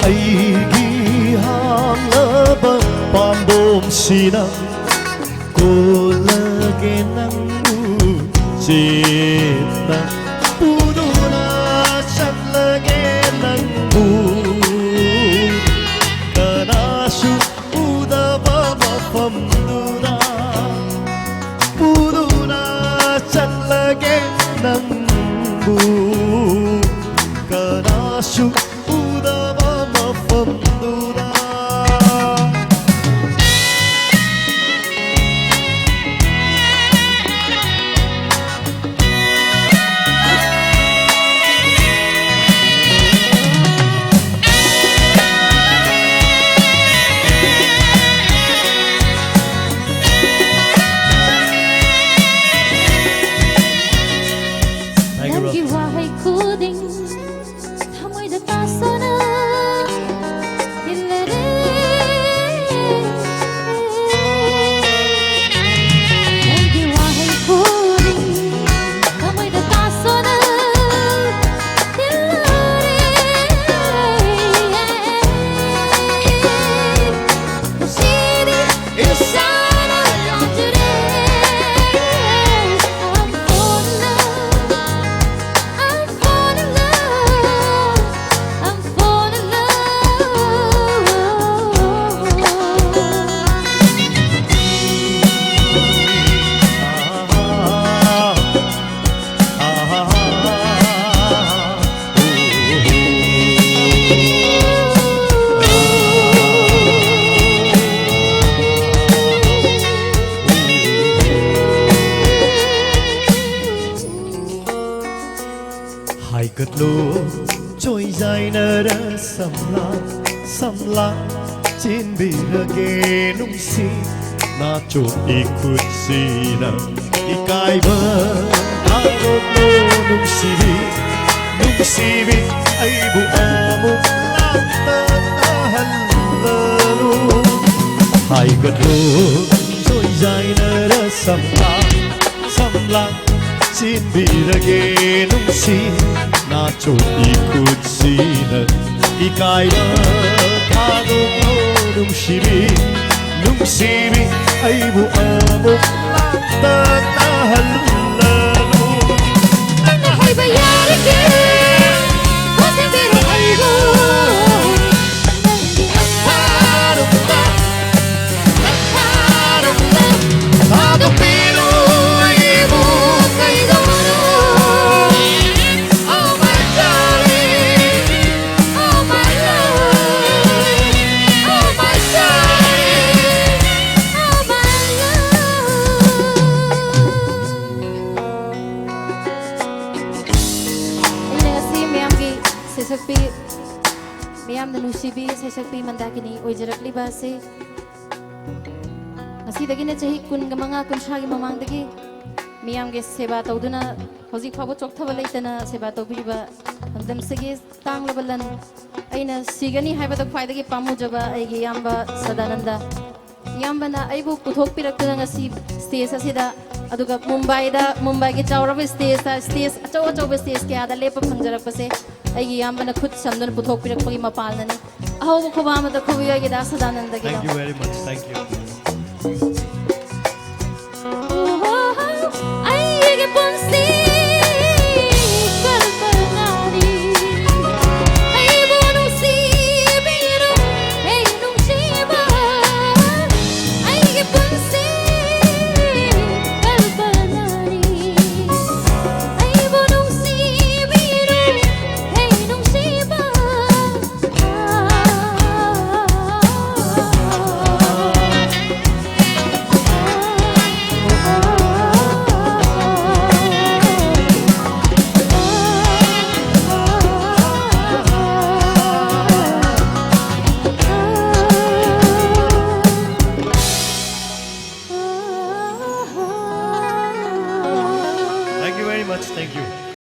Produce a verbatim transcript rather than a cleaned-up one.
ꯑꯩꯒꯤ ꯍꯥꯡꯂꯕ ꯄꯥꯝꯕꯣꯝꯁꯤꯅ ꯀꯣꯜꯂꯒꯦ ꯅꯪꯕꯨ ꯆꯦꯠꯅ ꯄꯨꯗꯨꯅ ꯆꯠꯂꯒꯦ ꯅꯪꯕꯨ ꯀꯅꯥꯁꯨ ꯎꯗꯕ ꯃꯐꯝꯗꯨꯗ ꯄꯨꯗꯨꯅ ꯆꯠꯂꯒꯦ ꯅꯪꯕꯨ ꯀꯅꯥꯁꯨ ꯎꯗꯕ ꯃꯐꯝꯗꯨꯗ꯫ Thank you, bro. ꯅꯪꯒꯤ ꯋꯥꯍꯩ ꯈꯨꯗꯤꯡ ꯊꯃꯣꯏꯗ ꯇꯥꯁꯅ ꯏꯜꯂꯔꯦ꯫ ꯅꯪꯒꯤ ꯋꯥꯍꯩ ꯈꯨꯗꯤꯡ ꯊꯃꯣꯏꯗ ꯇꯥꯁꯅ ꯏꯜꯂꯔꯦ꯫ ꯉꯁꯤꯗꯤ ꯏꯁꯥꯅ ꯌꯥꯖꯔꯦ꯫ I'm falling in love. I'm falling in love. I'm falling in love. ꯍꯥꯏꯒꯠꯂꯣ ꯆꯣꯏꯖꯥꯏꯅꯔ ꯁꯝꯂꯥꯡ, ꯁꯝꯂꯥꯡ ꯆꯦꯟꯕꯤꯔꯒꯦ ꯅꯨꯡꯁꯤ ꯅꯥꯆꯣꯝ ꯏꯈꯨꯠꯁꯤꯅ ꯏꯀꯥꯏꯕ ꯊꯥꯗꯣꯛꯂꯣ ꯅꯨꯡꯁꯤꯕꯤ, ꯅꯨꯡꯁꯤꯕꯤ ꯑꯩꯕꯨ ꯑꯃꯨꯛ ꯂꯥꯛꯇꯅꯍꯜꯂꯅꯨ꯫ ꯍꯥꯏꯒꯠꯂꯣ ꯆꯣꯏꯖꯥꯏꯅꯔ ꯁꯝꯂꯥꯡ, ꯁꯝꯂꯥꯡ ꯆꯦꯟꯕꯤꯔꯒꯦ ꯅꯨꯡꯁꯤ ꯅꯥꯆꯣꯝ ꯏꯈꯨꯠꯁꯤꯅ ꯏꯀꯥꯏ ꯍꯥꯏꯕ ꯊꯥꯗꯣꯛꯂꯣ ꯅꯨꯡꯁꯤꯕꯤ, ꯅꯨꯡꯁꯤꯕꯤ, ꯑꯩꯕꯨ ꯑꯃꯨꯛ ꯂꯥꯛꯇ ꯇꯥꯍꯜꯂꯅꯨ꯫ ꯅꯪꯅ ꯍꯥꯏꯕ ꯌꯥꯔꯒꯦ, ꯊꯥꯖꯕꯤꯔꯣ ꯑꯩꯕꯨ꯫ ꯅꯪꯒꯤ ꯑꯁꯥꯔꯨꯝꯗ, ꯑꯁꯥꯔꯨꯝꯗ ꯊꯥꯗꯣꯛꯄꯤꯔꯣ ꯑꯩꯕꯨ ꯀꯩꯗꯧꯕꯅꯣ? Oh my darling, oh my love, oh my darling, oh my love. ꯑꯩꯅ ꯉꯁꯤ ꯃꯌꯥꯝꯒꯤ ꯁꯩꯁꯛꯄꯤ, ꯃꯌꯥꯝꯅ ꯅꯨꯡꯁꯤꯕꯤ ꯁꯩꯁꯛꯄꯤ ꯃꯟꯗꯥꯀꯤꯅꯤ ꯑꯣꯏꯖꯔꯛꯂꯤꯕ ꯑꯁꯤ ꯉꯁꯤꯗꯒꯤꯅ ꯆꯍꯤ ꯀꯨꯟꯒ ꯃꯉꯥ, ꯀꯨꯟꯊ꯭ꯔꯥꯒꯤ ꯃꯃꯥꯡꯗꯒꯤ ꯃꯤꯌꯥꯝꯒꯤ ꯁꯦꯕꯥ ꯇꯧꯗꯨꯅ ꯍꯧꯖꯤꯛ ꯐꯥꯎꯕ ꯆꯣꯛꯊꯕ ꯂꯩꯇꯅ ꯁꯦꯕꯥ ꯇꯧꯕꯤꯔꯤꯕ ꯂꯝꯗꯝꯁꯤꯒꯤ ꯇꯥꯡꯂꯕ ꯂꯟ, ꯑꯩꯅ ꯁꯤꯒꯅꯤ ꯍꯥꯏꯕꯗ ꯈ꯭ꯋꯥꯏꯗꯒꯤ ꯄꯥꯝꯃꯨꯖꯕ ꯑꯩꯒꯤ ꯏꯌꯥꯝꯕ ꯁꯗꯥꯅꯟꯗ꯫ ꯏꯌꯥꯝꯕꯅ ꯑꯩꯕꯨ ꯄꯨꯊꯣꯛꯄꯤꯔꯛꯇꯨꯅ ꯉꯁꯤ ꯁ꯭ꯇꯦꯖ ꯑꯁꯤꯗ, ꯑꯗꯨꯒ ꯃꯨꯝꯕꯥꯏꯗ, ꯃꯨꯝꯕꯥꯏꯒꯤ ꯆꯥꯎꯔꯕ ꯁ꯭ꯇꯦꯖꯇ, ꯁ꯭ꯇꯦꯖ ꯑꯆꯧ ꯑꯆꯧꯕ ꯁ꯭ꯇꯦꯖ ꯀꯌꯥꯗ ꯂꯦꯞꯄ ꯐꯪꯖꯔꯛꯄꯁꯦ ꯑꯩꯒꯤ ꯏꯌꯥꯝꯕꯅ ꯈꯨꯠ ꯁꯝꯗꯨꯅ ꯄꯨꯊꯣꯛꯄꯤꯔꯛꯄꯒꯤ ꯃꯄꯥꯜꯅꯅꯤ꯫ ꯑꯍꯧꯕ ꯈꯨꯕꯥꯛ ꯑꯃꯗ ꯈꯨꯕꯤꯌꯣꯏꯒꯤꯗ ꯁꯗꯥꯅꯟꯗꯒꯤꯗꯣ꯫ Thank you very much. Thank you.